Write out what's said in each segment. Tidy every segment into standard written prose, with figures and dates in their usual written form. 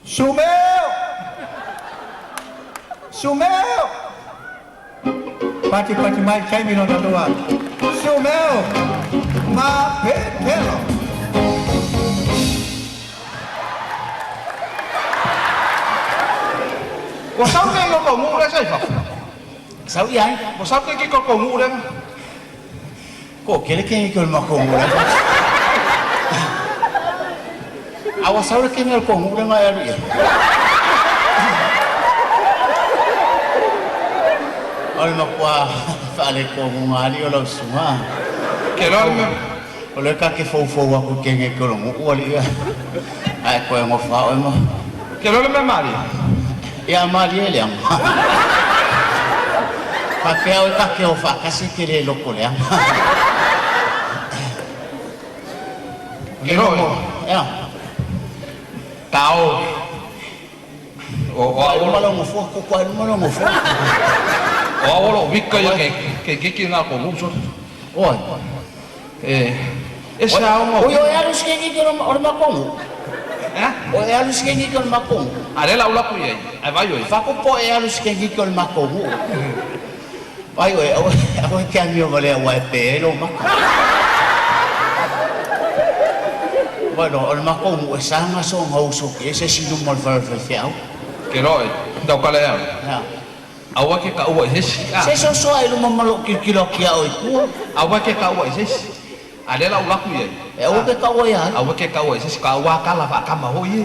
Sumeo! Sumeo! Pati pati mai taimi lona lua. Sumeo! Ma Petelo! Ua sau ke kou kou le sa i fafo. Sau i ai. Ua sau ke ki kou kou le. Ko kele ke ke o le makou le. A ua sau le kene o le kogu le ngai alu ia. O le makua whaale kogu ngali o lau sunga. Ke loa le mea. O le ka ke fou aku kenge ke o le nguu ali ia. Ai koe ngofa oe ma. Ke loa le mea mali. Ia mali e leanga. Ka pea oe ka ke o whaakasi ke le loko leanga. Ke loa. Ia. Tao. O o Ai luma o lau ngofua, kuku ai luma lau ngofua. O a olo wika ia ke ki ngā ko ngu so. Oi. E e sa o Oi, oi, alu skengi ke o le makongu. Eh? O e alu skengi ke o le makongu. A le lau laku ia. Ai vai oi. Whakupo e alu skengi ke o le makongu. Vai oi, awe ke amio vale a wai pe e lo maka. Vai no, o le makongu e sanga so ngau so ke se sinu mo le whare whai whiau. Ke loa e. Tau kala ia. Ya. Aua ke ka ua i sesi. Se so so ai luma malo kilkilo kia oi kua. Aua ke ka ua i sesi. A le lau laku ia. E aua ke ka ua ia. Aua ke ka ua i sesi. Ka ua kala wha kama hoi e.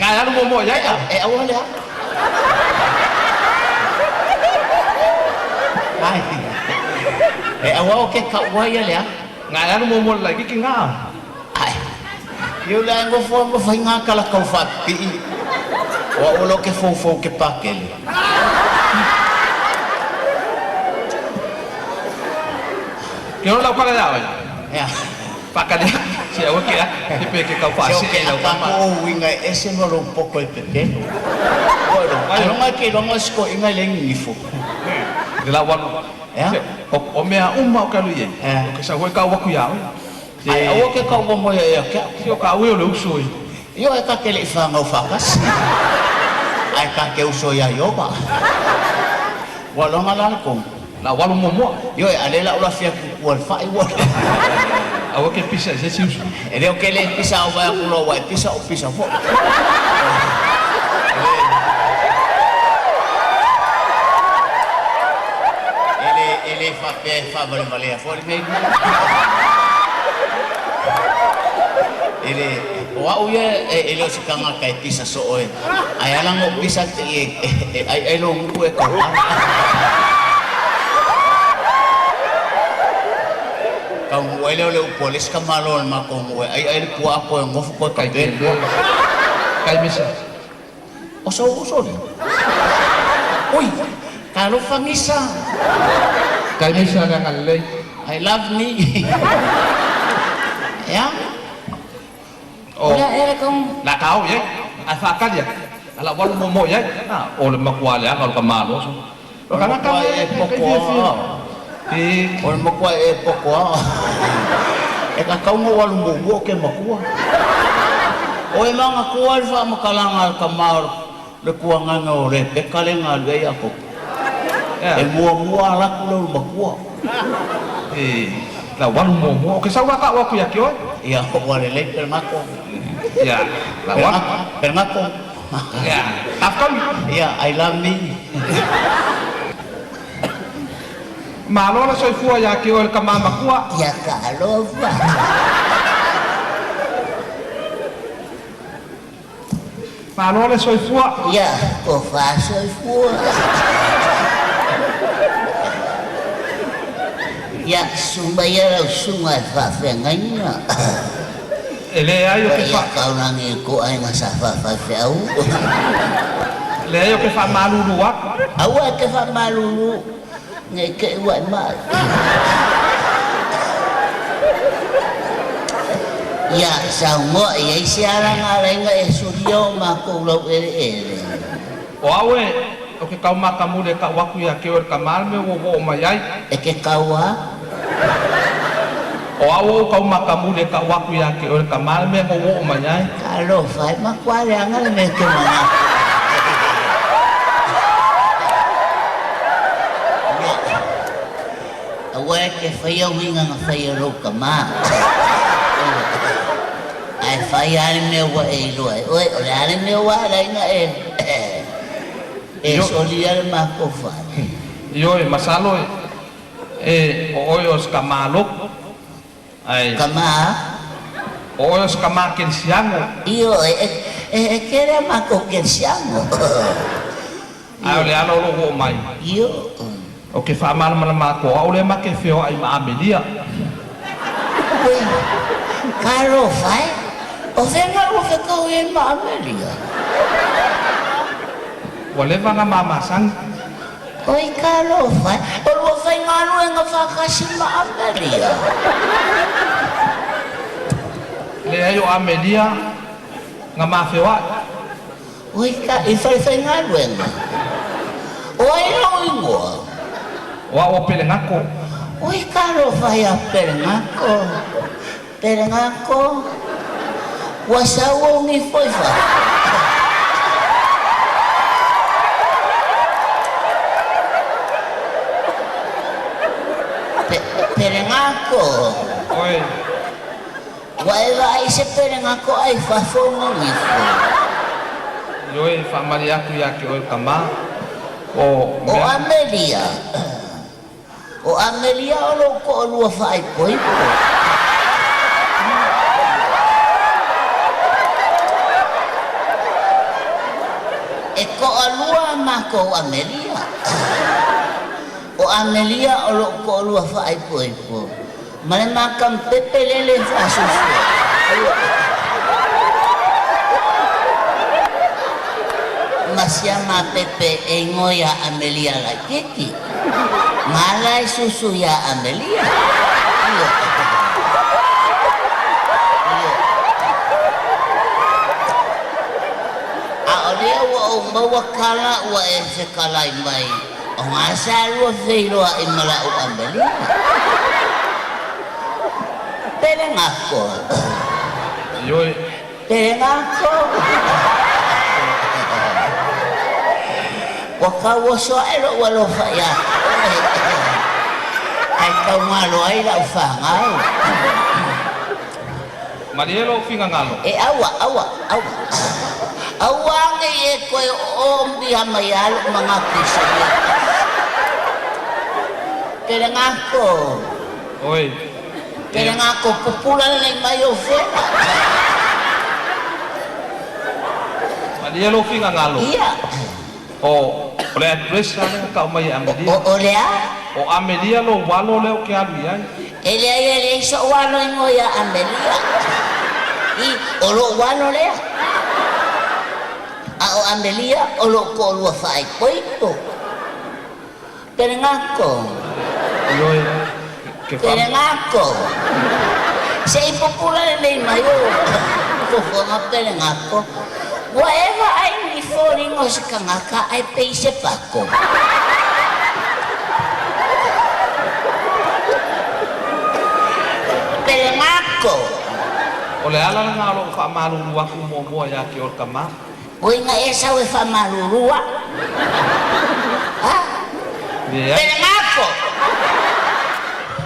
Ngai alu mo mo ia ia. E aua lea. Ai. E aua o ke ka ua ia lea. Ngai alu mo mo lai ki ngā. Ai. Iu le ai ngofua ma whai ngā kala kau whapii. O a olo ke fou ke pakele. Ke olo lau kala ia oi. Ea. Pakale. Se aua ke a. Ke pe ke kau Se o wha ke se lau akako kama. o uinga e ese ma lo poko e pepelo. Oi lo. Ai. Alonga ke longa siko inga le ngifo. Le lau walu. Ea. O mea uma o kalu ia. Ea. O ke sa hoi kau waku ia oi. Ai aua ke kau mo ia ia ke. Se o ka ui o le uso i. Io e ka ke le whangau whakasi. Ai ka ke uso ia ioba. Wa longa la le kongu. La walu mo moa. Io e alela ula fia kukua le whai wa. Aua ke pisa se si uso. E leo ke le pisa o vai akulo wa e pisa o pisa fo. E le whapea e whawale walea fo le mei. E le o au ia e leo si kanga kai pisa so oe. Ai ala ngo pisa te e ai ai lo ngu e kau. Kau ngu ai leo le upolis ka malo le mako ngu ai ai le pua ako e ngofu ko Kai kai pe. Kai misa. O so o so le. Oi, ka lo fangisa. Kai misa le ngalei. I love me. Ya. O Ora era kong la kau ye. Ai whakali ia. Ala walu mo mo ia. O le makua le anga o le ka malo so. O le makua e pokoa. E O le makua e pokoa. E ka kaunga walu mo ke makua. O e manga kua le whaamakalanga le ka mao le kuanganga o le peka le ngā lue ia koko. E mua mua alaku le makua. E la walu mo mo. O ke sau waka waku ia ki oi. Ia o wale lei per ngako. Ia. La walu. Per ngako. Ia. Tafkami. Ia, I love me. Malo le soifua ia ki oi le ka mamakua. Ia ka alofa. Malo le soifua. Ia ko fa soifua. Ia sumaya lau sunga e whawhengaina. E le ai o ke Ia wha. kaurangi ko ai ngā sa whawhai. Le ai o ke wha malulu aku. Aua ke wha malulu ngai ke ua mai. Ia saungoa ia isi aranga alainga e suria o mākou lau ere ere. O au e, o ke kau makamule ka waku ia ke o le ka malme o o mai ai. E ke kaua? O au o kaumakamuli e ta'u aku iā te oe le kamā le mea na ou oo mai ai. Talofa e makuā leaga le mea e te manatu. Ia, aua e te faia uiga na fai e lou tamā. Ae fai lava le mea ua e iloa e oe, o le a le mea ua ala ai ona e e solia le matou fale. Ioe, masalo e o oe o se tamā lotu, ae. Tamā? O oe o se tamā kerisiano. Ioe, e tele a matou kerisiano. Ae o le ala o lou oo mai. Ioe. Ou te faamalamalama atu o au lea ma te feoai ma Amelia. Ui, talofa e, o fea na lua fetaui ai ma Amelia? Ua leva ona ma masani. Oi, talofa e, o lua faigaluega faatasi ma Amelia? Leai o Amelia na ma feoai. Oi, ta, i fale faigaluega. O ai lou igoa? O au o Pelegato. Oi, talofa iā Pelegato. Pelegato, ua sau ou nifo i fafo. Pelegato. Oi. Ua e vaai i se Pelegato ae i fafo ona nifo. Ioe, faamalie atu iā te oe tamā. O O Amelia. O Amelia o lou toalua faaipoipo. E toalua a matou Amelia. O Amelia o lou toalua faaipoipo ma le makamupepe lele e faasusu ai. Ma sia mapepe e igoa iā Amelia laitiiti. Ma ala e susu iā Amelia. Ioe. Ioe. A o lea ua ou maua tala ua e fetalai mai, o gā sa lua feiloai ma la'u Amelia. Pelegato. Ioe. Pelegato. Ua tauoso aʻe loʻu alofa iā te oe, ae taugalo ai lau fanau. Malie lou finagalo. E aua, aua, aua. Aua nei e toe oo mihama iā loʻu manatu i se mea tasi. Pelegato. Oi. Pelegato, pupula lelei mai ou fela. Malie lou finagalo. Ia. O le address la lea na tau mai e Amelia. O le a? O Amelia lou alo lea ou te alu i ai. E leai, e leai soʻu alo igoa iā Amelia. I, o loʻu alo lea. A o Amelia, o loʻu toalua faaipoipo. Pelegato. Ioe, ke fa. Pelegato. Se i pupula lelei mai ou fofoga Pelegato. Ua e vaai i ni foliga o se tagata ae pei se pato. Pelegato. O le ala lena o loʻu faamalulu atu muamua iā te oe le tamā. Oi na e sau e faamalulu a'u. A? Leai. Pelegato.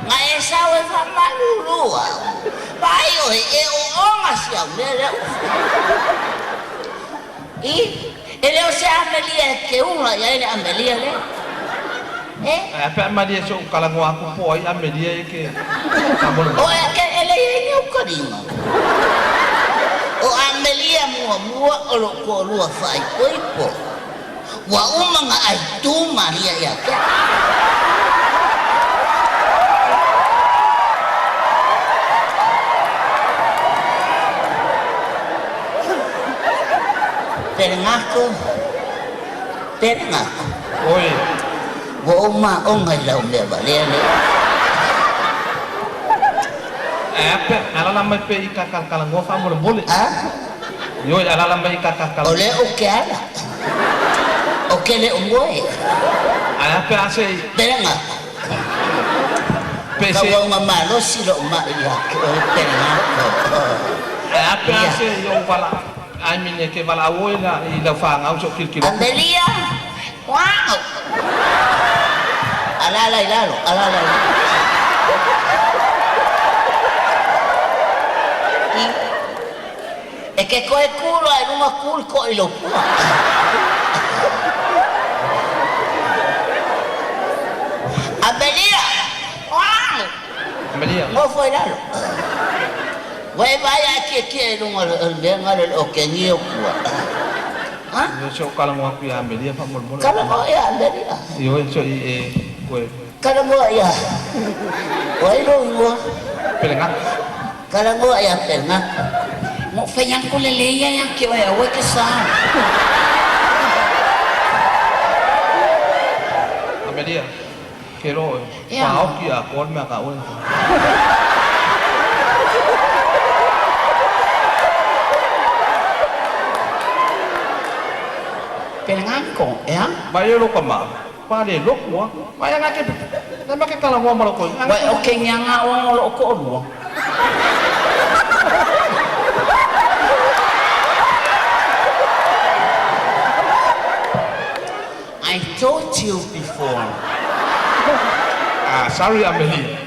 Na e sau e faamalulu a'u. Vaai oe e ooga si au mea lea ua fai. I, e le o se Amelia e te ula i ai le Amelia lea. E? Ae a pe a malie se i ou talanoa atu po o ai Amelia e te faamolemole. O e, e leai ai ni ou taliga. O Amelia muamua o lou toalua faaipoipo. Ua uma ona aitu malia ia te au. Pelegato, Pelegato. Oi. Ua ou maoga i lau mea valea lea. Ae a pe a alaala mai pea i ta talatalanoa faamolemole. A? Ioe, alaala mai i ta O lea ou te ala. Ou te le o moe. Ae a pe a se i. Pelegato. Pe se Tauauga malosi lo'u ma'i ia te oe Pelegako. E a pe a Ia. se i ou vala I mean e te valaau oe la i lau fanau se o kilokilo atu. Amelia! Wow! Alaala i lalo, alaala i lalo. I, e ke koe ku loa i luga ku le ko'o i lou pua. Amelia! Wow! Amelia. Nofo i lalo. Ua e vaai a e tietie i luga o le mea galo le okegi o pua. Ha? Se o kalagoa atu ia Amelia faamolemole. Kalagoa ia Amelia. Ioe so i e koe. Kalagoa ia. O ai lou igoa? Pelegako. Kalagoa ia Pelegako. Mo fai aku le lei ia ke oe aua e te sa. Amelia, ke lo oe. Ea. Paoki atoa le mea a oe. Pelegako, ea? Vai e lo ka ma. Pa le loku a. Vai anga ke na ma ke kalagoa ma loko. Uai o ke ngiaga oe o lo'u to'alua. I told you before. Ah, sorry Amelia.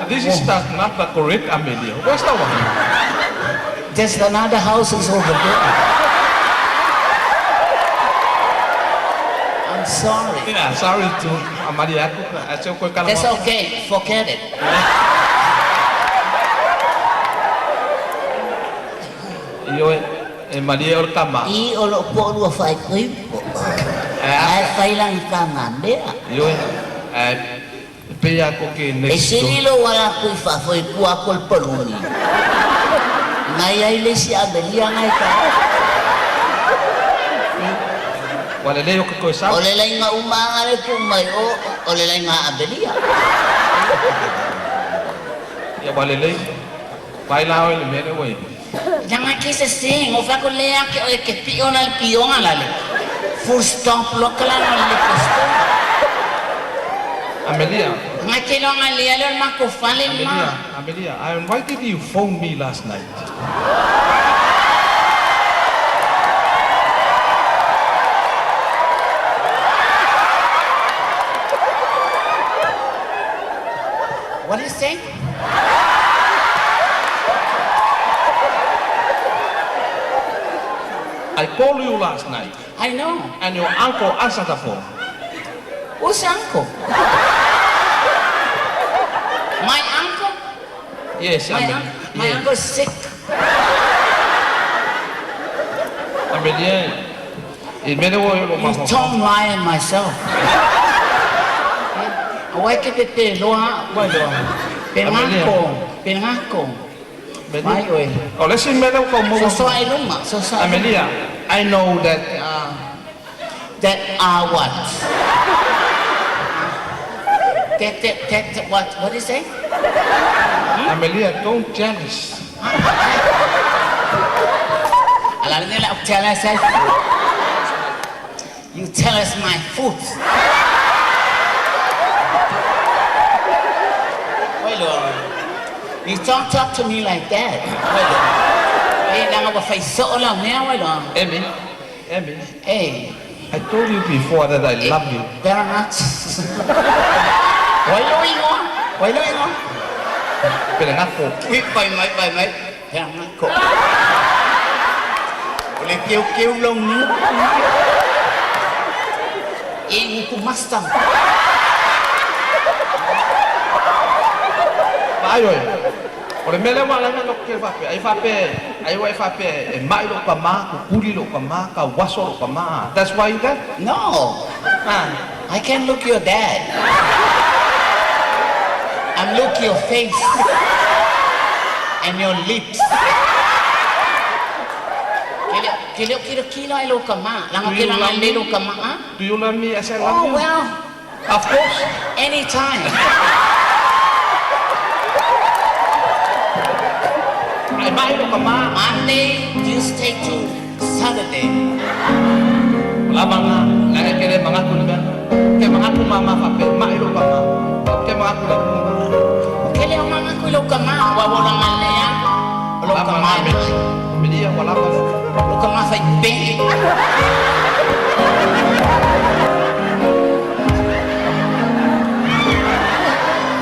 This is not the correct Amelia. Where's the one? There's another house is over there. I'm sorry. Yeah, sorry to Amalia aku. Ase koe kalagoa. That's okay. Forget it. Ioe, e malie o le tama. I o lo'u to'alua faaipoipo. E Ae a. fai lana tagamea. Ioe, e pei a ko ke E next door. sili lou ala atu i fafo i tua atu o le paluni. Ngai ai le isi Amelia ngai ka. Ua lelei o ke koe O sau. le laiga umaga le tuu mai o o le laiga Amelia. Ia ua lelei. Vai la oe le mea lea ua i. Langa ke se sing o fa ko le ake o ke pio na le pionga la le. Full stop lo kala na le full stop. Amelia. Nga ke lo nga le le ma ko fale Amelia, ma. Amelia, I invited you phone me last night. What do you say? I called you last night I know. and your uncle answered the phone. Who's uncle? My uncle? Yes, My, Amelia. un- my Yes. uncle's sick. Amelia, i mele o lo You mafa. don't lie on myself. Awai ke pepe loa. Vai loa. Pengako. Pengako. Mai oe. O le si mele o ka mo. Sosoa i luga. Sosoa. Amelia, I know that That are what? That, what? What do you say? Amelia, don't jealous. Ala ni la tell us. You tell us my foot. Wait, Lord. You don't talk to me like that. Wait, Lord. Hey, nanga wa fai so la mea, wait, Lord. Emmy, Emmy, Hey, I told you before that I love you. Better not. Wai lo ingo. Wai lo ingo. Pele ngako. Ui, pai mai, pai mai. Pele ngako. O le keu keu long ni. E nguku master. Vai oi. O le mele wa langa no ke fape. Ai fape, ai wa fape e mai lo pa ma, ku kuli lo pa ma, ka waso lo pa ma. That's why you got? No. Ah. I can't look your dad. I'm look your face and your lips. Kele kele kilo ai lo kama. Langa Do you kilo love ngai me? le lo kama. ah? Do you love me as I love Oh you? well, Of course. anytime. Ai mai lo pa ma. Monday, Tuesday to Saturday. La manga, langa kele manga ku le. Ke manga ku mama fape, mai lo pa ma. Ke manga ku le. Pau o laga lea o lou Lava tama na Amelia ua lava. Lou tama faipē.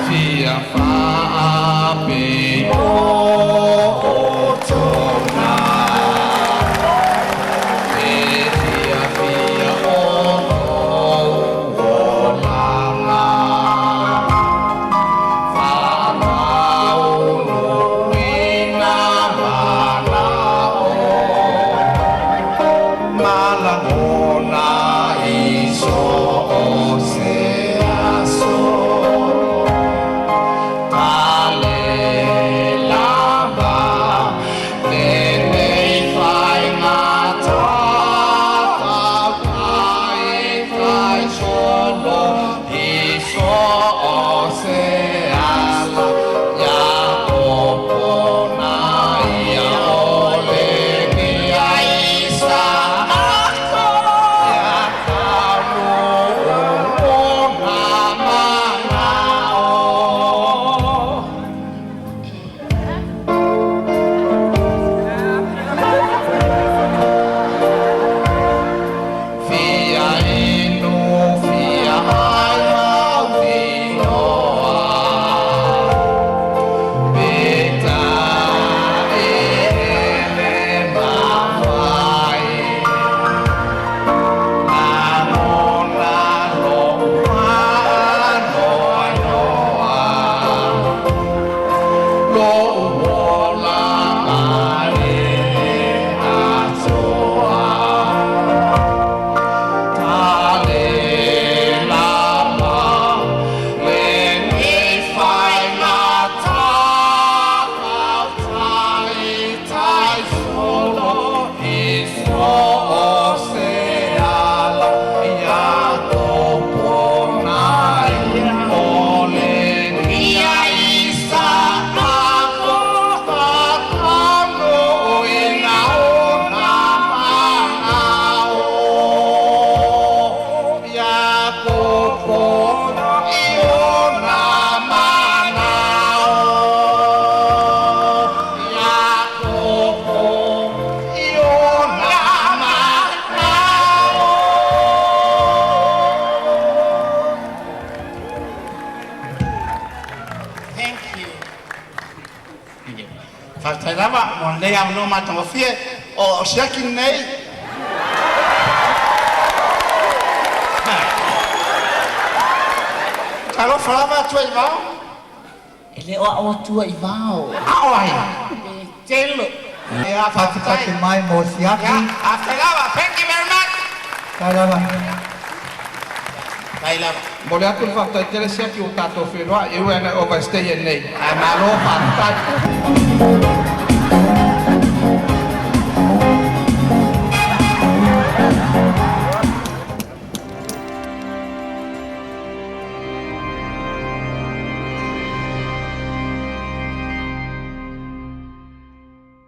Fia faape o tona e fia fia o olaga faamaunuuina manao malagona i so o se aso. Talelava lenei faiga tai tai solo i so o se ala ia kopona ia ole ni ai sa ako ia kaunu ona manao. Fia inu fia ai mau finoa Peta ele mafai Lagona lo noa noa Lo uola mai atoa. Talelava lenei faiga tai tai solo i so o se ala ia toponai o le nia i sa ako tatano ina ona manao ia topona i ona manao ia topo i ona manao. Thank you. Thank you. Faafetai lava mo lenei avanoa matagofie o siaki lenei. Talofa lava atu ai vao. E lē o a'o atua i vao. A'o ai. Telo. Ia, Faafetai faafetai. mai mo siaki. Ia, faafetai lava. Thank you very much. Tai lava. Tai lava. Mo le atu le faafetai tele siaki o tatou feloa'i e ui ana overstay nei ae malo faafetai.